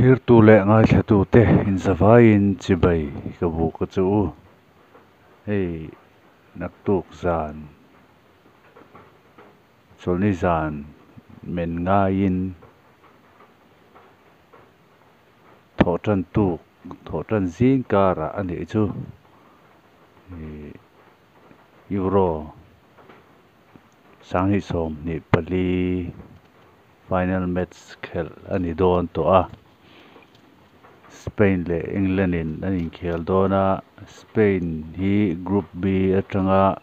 Thlirtu leh ngaithlatute inzavaiin chibai ka buk a che u. Hei naktuk zan chawlhni zan men ngaiin thawh tan tuk thawh tan zing karah a nih chu ih euro sanghnih sawmhnih pali final match khelh a ni dawn tawh a Spain leh England in an inkhel dawn a Spain hi group B atanga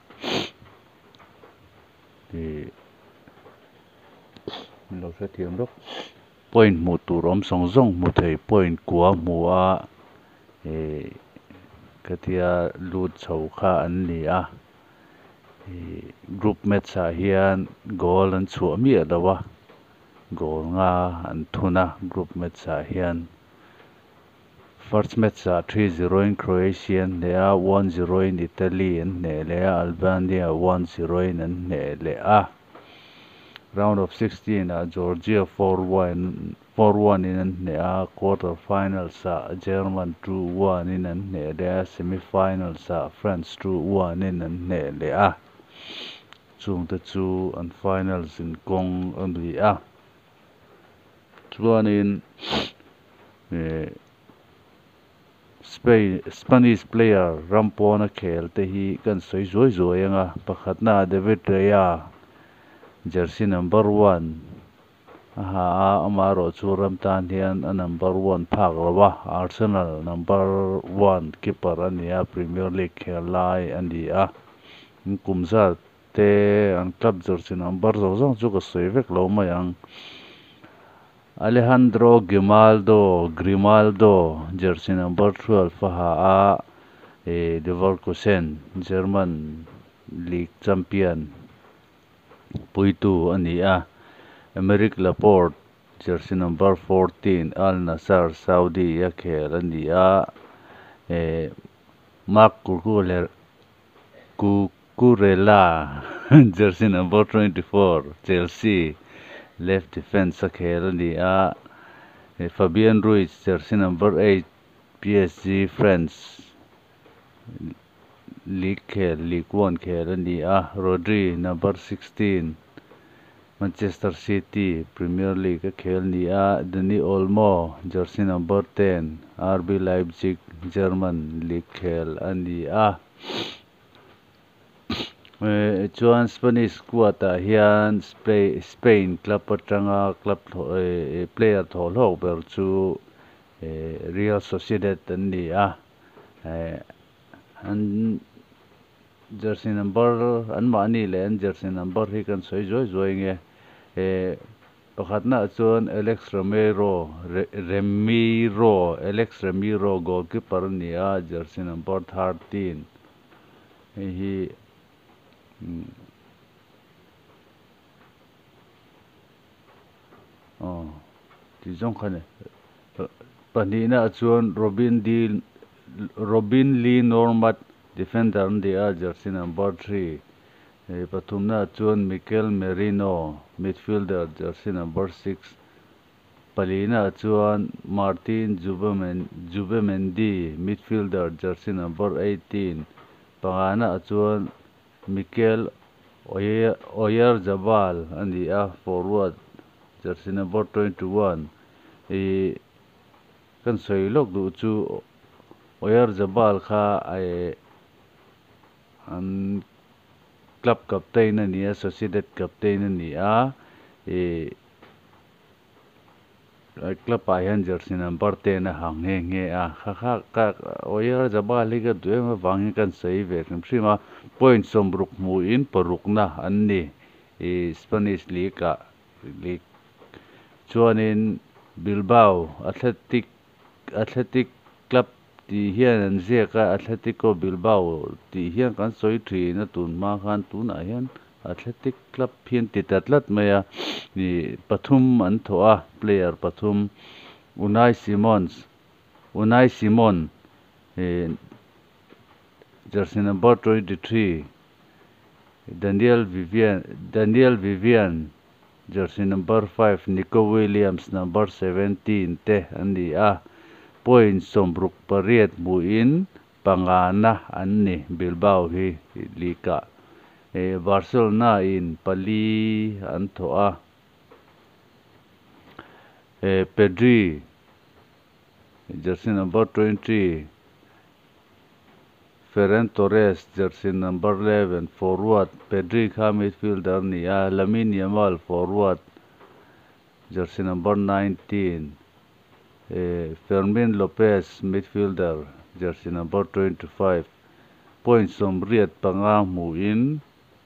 ih lo hrethiam lawk point hmuh tur awm zawng zawng hmu thei point kua hmu a ih khatia lut chho kha an ni a ih group match ah hian goal an chhuah miah lo a goal nga an thun a group match ah hian first match ah 3-0 in Croatia an hneh a 1-0 in Italy an hneh leh a Albania 1-0 in an hneh leh a round of 16 ah Georgia 4-1 4-1 in an hneh a quarter finals ah German 2-1 in an hneh leh a semi finals ah France 2-1 in an hneh leh a chungte chu an finals in kawng a ni a chuanin eh Spain Spanish player rampawna khel te hi kan sawi zuai zuai anga pakhatna David Raya jersey number 1 a ha a amaherawh chu ram tan hian a number 1 phak lo a Arsenal number 1 keeper a ni a Premier League khel lai a ni a kum zat te an club jersey number zawng zawng chu ka sawi vek lo mai ang Alejandro Grimaldo Grimaldo jersey number 12 a ha a Leverkusen German League champion puitu a ni a Aymeric Laporte jersey number 14 Al Nassr Saudi a khel a ni a Marc Cucurella jersey number 24 Chelsea left defence a khel a ni a Fabian Ruiz jersey number 8 PSG France League khel League 1 khel a ni a Rodri number 16 Manchester City Premier League a khel ni a Dani Olmo jersey number 10 RB Leipzig German League khel a ni a chuan Spanish squad ah hian Spain club atanga club player thaw hlawk ber chu Real Sociedad an ni a an jersey number an mahni leh an jersey number hi kan sawi zuai zuai nge pakhatna chuan Alex Romero Remiro Alex Remiro goalkeeper a ni a jersey number 13 hei hi aw ti zawng kha ni pahnihna chuan Robin D Robin Lee Normat defender an ni a jersey number 3 pathumna chuan Mikel Merino midfielder jersey number 6 palina chuan Martin Zubimendi midfielder jersey number 18 pangana chuan Mikel Oyarzabal a ni a forward jersey number 21 kan sawi lawk duh chu Oyarzabal kha an club captain a ni a Sociedad captain a ni a club ah hian jersey number 10 a ha nghe nghe a kha kha ka Oyarzabal hi ka duh em avangin kan sawi ve hrim hrim a point sawmruk hmuhin parukna an ni Spanish League ah League chuanin Bilbao Athletic Athletic Club tih hian an ziak a Atletico Bilbao tih hian kan sawi thin a tun hma khan tunah hian Athletic Club hian ti ta tlat mai a pathum an thawh a player pathum Unai Simons Unai Simon jersey number 23 Daniel Vivian Daniel Vivian jersey number 5 Nico Williams number 17 te an ni a point 68 hmuin pangana an ni Bilbao hi league ah Barcelona in pali an thawh a Pedri jersey number 20 Ferran Torres jersey number 11 forward Pedri kha midfielder ani a Lamine Yamal forward jersey number 19 Fermin Lopez midfielder jersey number 25 point 85 hmuin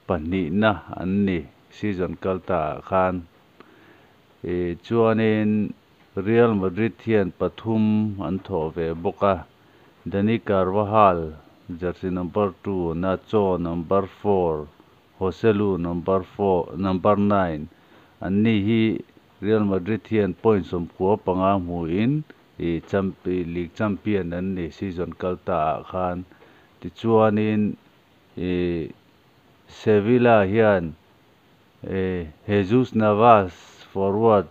pahnihna an ni season kal ta ah khan chuanin Real Madrid hian pathum an thawh ve bawk a Dani Carvajal jersey number 2 Nacho number 4 Joselu number 4 number 9 an ni hi Real Madrid hian point 95 hmuin league champion an ni season kal ta ah khan tichuanin Sevilla hian Jesus Navas forward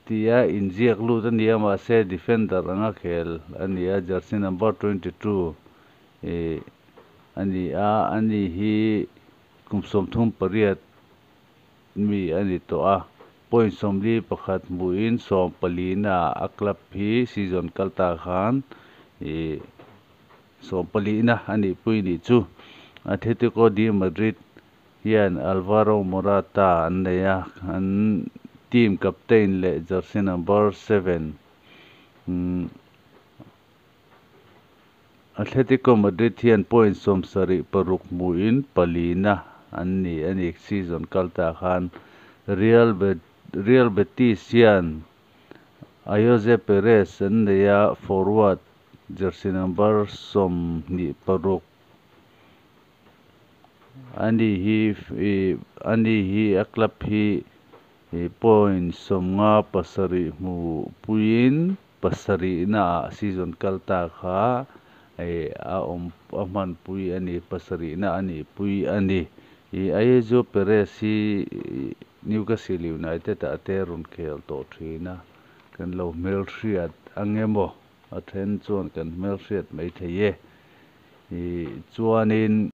tia inziak lut a ni a mahse defender anga khel a ni a jersey number 22 a ni a ani hi kum 38 mi a ni tawh a point 41 hmuin 14 na a club hi season kal ta khan 14 na ani pui ni chu Atletico de Madrid hian Alvaro Morata an nei a an team captain leh jersey number 7 Atletico Madrid hian point 76 hmuin palina an ni ani season kal ta khan Real Betis hian Ayoze Perez an nei a forward jersey number 26 ani hi a club hi point 57 hmu puiin pasarih na ah season kal ta kha a awm a hman pui ani pasarih na ani pui ani Ayoze Perez hi Newcastle United ah te rawn khel tawh thin a kan lo hmelhriat angemaw a then chuan kan hmelhriat mai thei e chuanin.